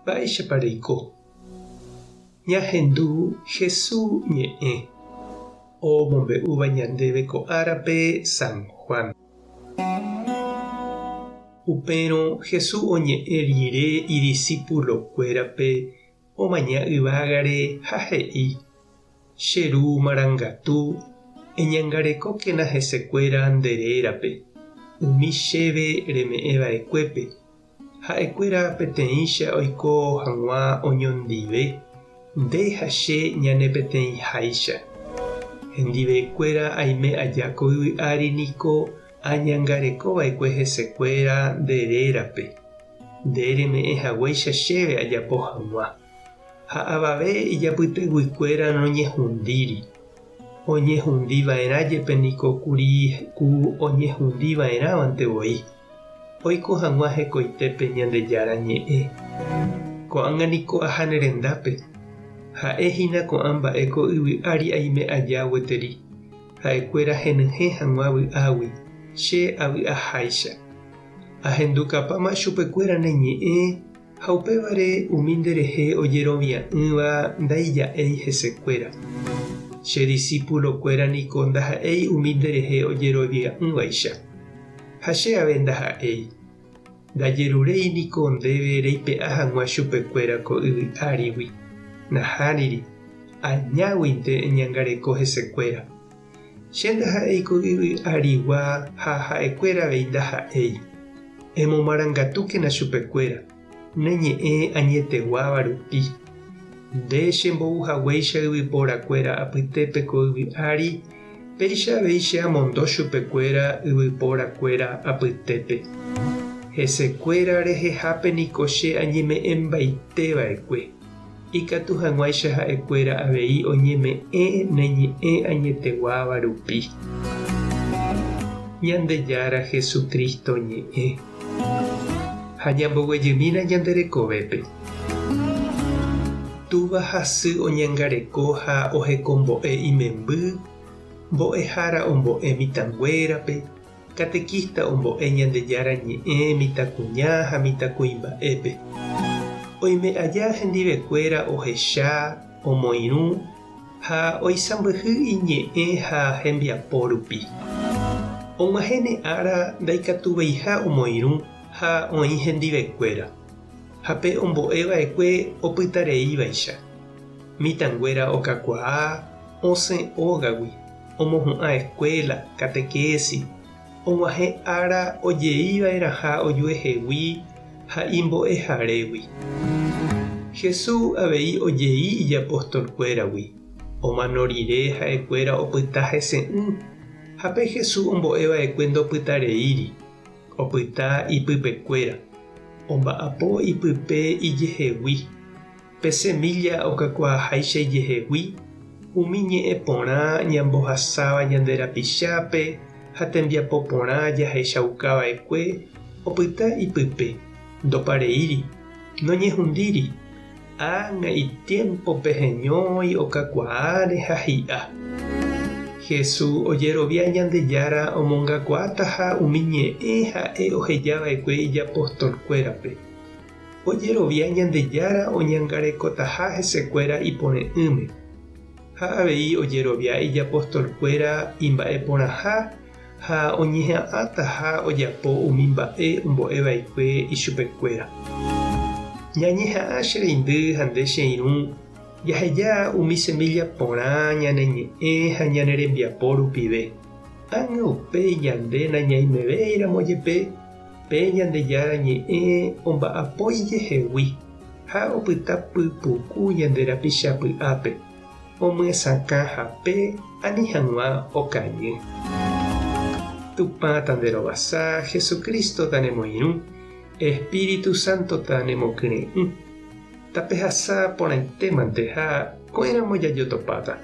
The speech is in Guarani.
Mba'éichapa reiko? Ñahendu Hesu ñe'ẽ omombe'úva ñandéve ko árape San Juan. Upérõ Hesu oñe'ẽ rire idisípulokuérape omaña yvágare ha he'i, Che Ru marangatu, eñangarekókena hesekuéra nde rérape, umi chéve reme'ẽ va'ekuépe, Ha'ekuéra peteĩcha oiko hag̃ua oñondive, nde ha che ñane peteĩháicha. Hendivekuéra aime aja ko yvy ári niko añangareko va'ekue hesekuéra nde rérape, nde reme'ẽ haguéicha chéve ajapo hag̃ua. Ha avave ijapyteguikuéra noñehundíri. Oñehundi va'erã jepe niko kuri ku oñehundi va'erãvante voi. Oiko hag̃ua hekoitépe Ñandejára Ñe'ẽ. Ko'ág̃a niko aha ne rendápe. Ha'e hína ko'ã mba'e ko yvy ári aime aja gueteri, ha'ekuéra henyhẽ hag̃ua vy'águi, che avy'aháicha. Ahendukapáma chupekuéra ne ñe'ẽ Ha upévare umi nderehe ojerovia'ỹva ndaija'éi hesekuéra. Che disípulokuéra niko ndaha'éi umi nderehe ojerovia'ỹvaicha. Ha che ave ndaha'éi. Ndajeruréi niko ndéve reipe'a hag̃ua chupekuéra ko yvy árigui. Nahániri, añáguinte eñangareko hesekuéra. Che ndaha'éi ko yvy arigua ha ha'ekuéra avei ndaha'éi. Emomarangatúkena chupekuéra, ne ñe'ẽ añeteguáva rupi. Nde chembou haguéicha yvyporakuéra apytépe ko yvy ári, péicha avei che amondo chupekuéra yvyporakuéra apytépe. Hesekuéra rehehápe niko che añeme'ẽmbaite va'ekue. Ikatu hag̃uáicha ha'ekuéra avei oñeme'ẽ ne ñe'ẽ añeteguáva rupi. Ñandejára Jesucristo ñe'ẽ. Ha ñamboguejymína ñande rekovépe. Túva ha sy oñangareko ha ohekombo'e imemby, mbo'ehára ombo'e mitãnguérape, Catequista ombo'e Ñandejára ñe'ẽ mitãkuña ha mitãkuimba'épe. Oime aja hendivekuéra ohecha, omoirũ ha oisãmbyhy iñe'ẽ ha hembiapo rupi. Og̃uahẽne ára ndaikatuveiha omoirũ ha oĩ hendivekuéra, ha pe ombo'e va'ekue opytareívaicha. Mitãnguéra okakuaa, osẽ ógagui. Omohu'ã escuela, catequesis, og̃uahẽ ára ojeiva'erãha ojuehegui ha imbo'eharégui. Jesús avei ojei ijapostolkuéragui, omano rire ha'ekuéra opyta hese'ỹ, ha pe Jesús ombo'eva'ekue ndopytareíri, opyta ipypekuéra, omba'apo ipype ijehegui. Pe semílla okakuaaháicha ijehegui, umi ñe'ẽ porã ñambohasáva ñande rapichápe ha tembiapo porã jahechauka va'ekue opyta ipype, ndopareíri, noñehundíri, ág̃a itiémpope heñói okakuaáre ha hi'a. Jesús ojerovia Ñandejára omongakuaátaha umi ñe'ẽ ha'e oheja va'ekue ijapostolkuérape. Ojerovia Ñandejára oñangarekotaha hesekuéra ipore'ỹme, ha avei ojerovia ijapostolkuéra imba'eporãha ha oñeha'ãtaha ojapo umi mba'e ombo'eva'ekue ichupekuéra. Ñañeha'ã che reindy ha nde che irũ jaheja umi semilla porã ñane ñe'ẽ ha ñane rembiapo rupive. Ág̃a upéi ñande nañaimevéiramo jepe, Pe Ñandejára Ñe'ẽ omba'apo ijehegui ha opyta pypuku ñande rapicha py'ápe, omyesakã hape ani hag̃ua okañy. Tupã tanderovasa, Jesucristo tanemoirũ, Espíritu Santo tanemokyre'ỹ. Tapehasa porãitémante ha ko'ẽramo jajotopáta.